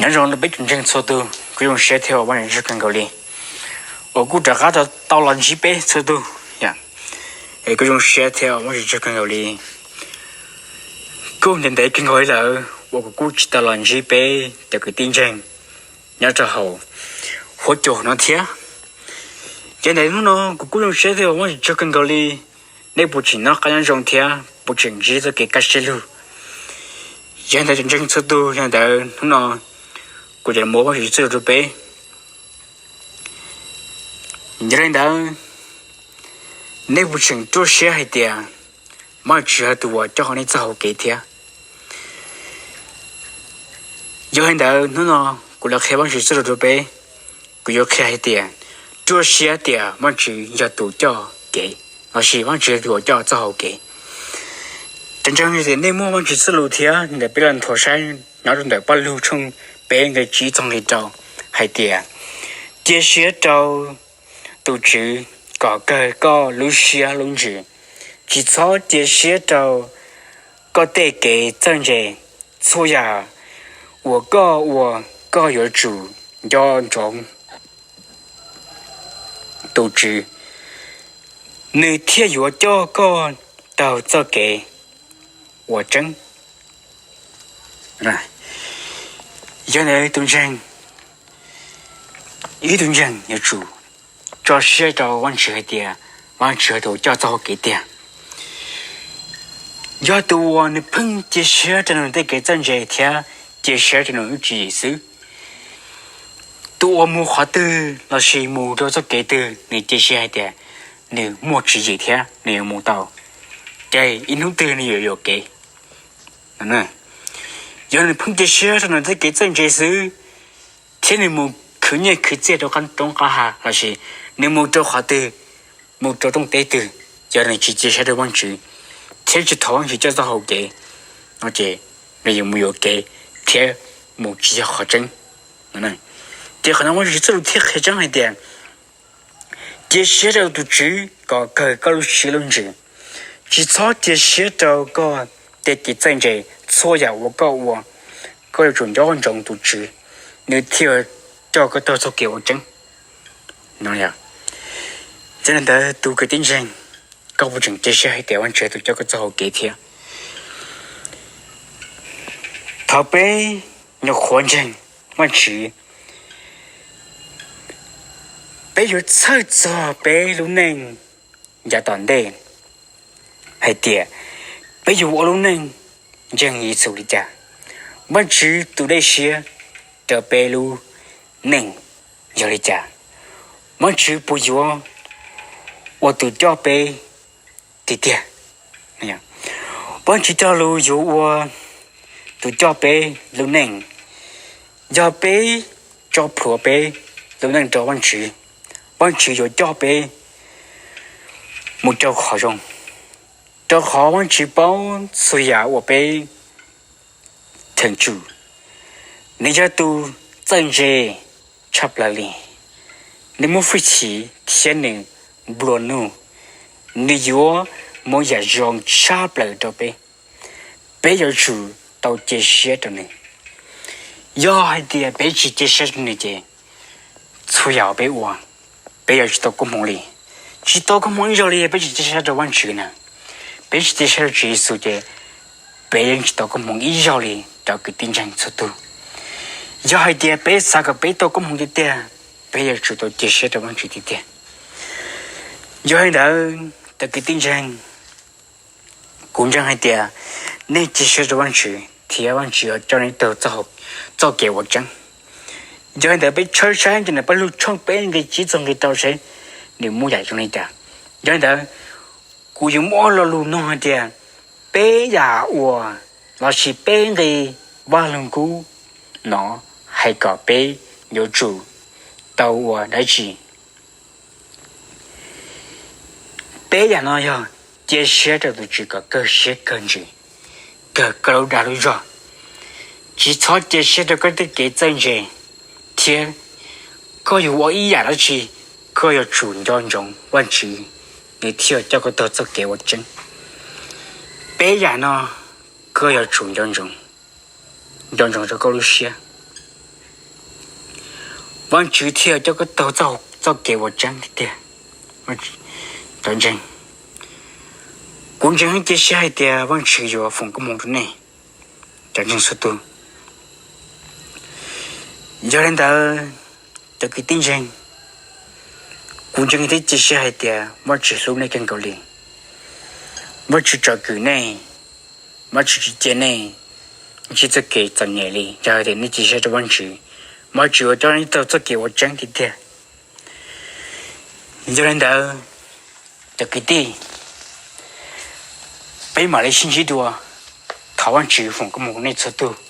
Nyob zoo rau peb tsoom ntseeg txhua tus, kuv zoo siab thiab ua Vajtswv tsaug kawg nkaus li uas kuv rov qab tau los ntsib peb txhua tus. Kuv zoo siab thiab ua Vajtswv tsaug kawg nkaus li. Kuj ntev ntev kawg nkaus li lawm uas kuv kuj tsis tau los ntsib peb cov kwv tij ntseeg nyob rau hauv huab cua no thiab. Ces ntawm hnub no kuv kuj zoo siab thiab ua Vajtswv tsaug kawg nkaus li. Nej puas tseem noj qab nyob zoo thiab puas tseem ntsib txoj kev kaj siab lug? Yog ntawd tsoom ntseeg txhua tus, yog ntawd hnub no kuv yuav muab Vajtswv tsaug rau peb. Yog li ntawd, nej puas tseem ruaj siab hais tias Vajtswv yog tus uas coj nej txoj hau kev thiab? Yog li ntawd hnub no kuv los qhia Vajtswv tsaug rau peb. Kuv yuav qhia hais tias ruaj siab tias Vajtswv yog tus coj kev, lossis Vajtswv yog tus uas coj txoj hau kev. Tsoom ntseeg, yog tias nej muaj Vajtswv txoj lus thiab ntawm peb los nthuav saib nyob rau ntawm Paj Lug tshooj peb nqe tsib txog nqe rau hais tias, cia siab rau tus Tswv kom kawg koj lub siab lub ntsws. Tsis txhob cia siab rau koj tej kev txawj ntse. Txhua yam uas koj ua, koj yuav tsum nco ntsoov tus Tswv, nws thiaj yuav coj koj taug txoj kev uas tseeb. Yog ntawd tus ntseeg, ib tug ntseeg yuav tsum tso siab rau Vajtswv hais tias Vajtswv yog tus coj txoj hau kev tiag. Yog tus uas nws pheej cia siab rau nws tej kev txawj ntse thiab cia siab rau nws lub tswv yim xwb. Tus uas mus qhov twg lossis mus rau txoj kev twg nws cia siab hais tias nws muaj tswv yim thiab nws yuav mus tau, ces ib hnub twg nws yuav yuam kev. Yog nws pheej cia siab rau nws tej kev txawj ntse xwb, thiab nws mus khwv nyiaj khwv txiaj rau qab roob qab hav lossis nws mus rau qhov twg, mus rau rooj teb twg, yog nws tsis cia siab rau Vajtswv thiab tsis thov Vajtswv coj txoj hau kev, no ces nws yuav mus yuam kev thiab mus tsis yog qhov tseeb. Ces qhov no Vajtswv txoj lus thiaj qhia tseeb hais tias, cia siab rau tus Tswv kom kawg koj lub siab lub ntsws. Tsis txhob cia siab rau koj tej kev txawj ntse. Txhua yam uas koj ua, koj yuav tsum nco ntsoov tus Tswv, nws thiaj coj koj taug txoj kev uas tseeb. Yog li ntawd tus kwv tij ntseeg, koj puas tseem cia siab hais tias Vajtswv yog tus coj koj txoj hau kev thiab? Thaum peb nyuam qhuav ntseeg Vajtswv, peb yuav txhawj txog peb lub neej yav tom ntej hais tias peb yuav ua lub neej ntseeg Yexus li cas, Vajtswv tus dej siab rau peb lub neej yog li cas, Vajtswv puas yuav ua tus coj peb tiag tiag. Vajtswv cog lus yuav ua tus coj peb lub neej. Yog peb tso plhuav peb lub neej rau Vajtswv, Vajtswv yuav coj peb mus rau qhov zoo, rau qhov Vajtswv paub txhua yam uas peb theem tsum. Nws yog tus txawj ntse tshaj plaws li, nws muaj hwj chim thiab nws nplua nuj, nws yuav muab yam zoo tshaj plaws rau peb. Peb yuav tsum tau cia siab rau nws. Yog hais tias peb tsis cia siab rau nws ces txhua yam uas peb ua, peb yuav tsis tau koob hmoov li. Tsis tau koob hmoov ib zaug li, peb tsis cia siab rau Vajtswv na, peb tsis cia siab rau Tswv Yexus ces peb yeej tsis tau koob hmoov ib zaug li, cov kwv tij ntseeg txhua tus. Yog hais tias peb xav kom peb tau koob hmoov tiag tiag, peb yuav tsum tau cia siab rau Vajtswv tiag tiag. Yog li ntawd, cov kwv tij ntseeg, kuv ntseeg hais tias nej cia siab rau Vajtswv thiab Vajtswv yuav coj nej taug txoj kev uas tseeb. Yog li ntawd peb tshawb saib ntawm Paj Lug tshooj peb nqe tsib txog nqe rau seb nws muaj yam zoo li cas. Yog li ntawd, kuv yuav muab lo lus no hais tias peb yam uas, lossis peb nqe Vaj Lug Kub no hais kom peb yuav tsum tau ua dab tsi. Peb yam no yog cia siab rau tus Tswv kom kawg siab kawg ntsws, kawg koj lub dag lub zog. Tsis txhob cia siab rau koj tej kev txawj ntse, thiab koj yuav ua ib yam dab tsi, koj yuav tsum nco ntsoov Vajtswv, nws thiaj coj koj taug txoj kev uas tseeb. Peb yam no koj yuav tsum nco ntsoov, nco ntsoov rau koj lub siab. Vaajtswv thiaj coj koj taug txoj kev uas tseeb tiag tiag. Cov ntseeg, kuv ntseeg ib ce siab hais tias Vaajtswv yuav foom koob hmoov rau nej, cov ntseeg txhua tug. Yog li ntawd, cov kwv tij ntseeg, kuv ntseeg thiab cia siab hais tias Vaajtswv hlub nej kawg nkaus li. Vaajtswv tsom kwm nej, Vaajtswv tsis cia nej ntsib txoj kev txom nyem li. Yog hais tias nej cia siab rau Vaajtswv, Vaajtswv yuav coj nej taug txoj kev uas tseeb tiag tiag. Yog li ntawd, cov kwv tij, peb mam li sib ntsib dua. Thov Vaajtswv foom koob hmoov rau nej txhua tug.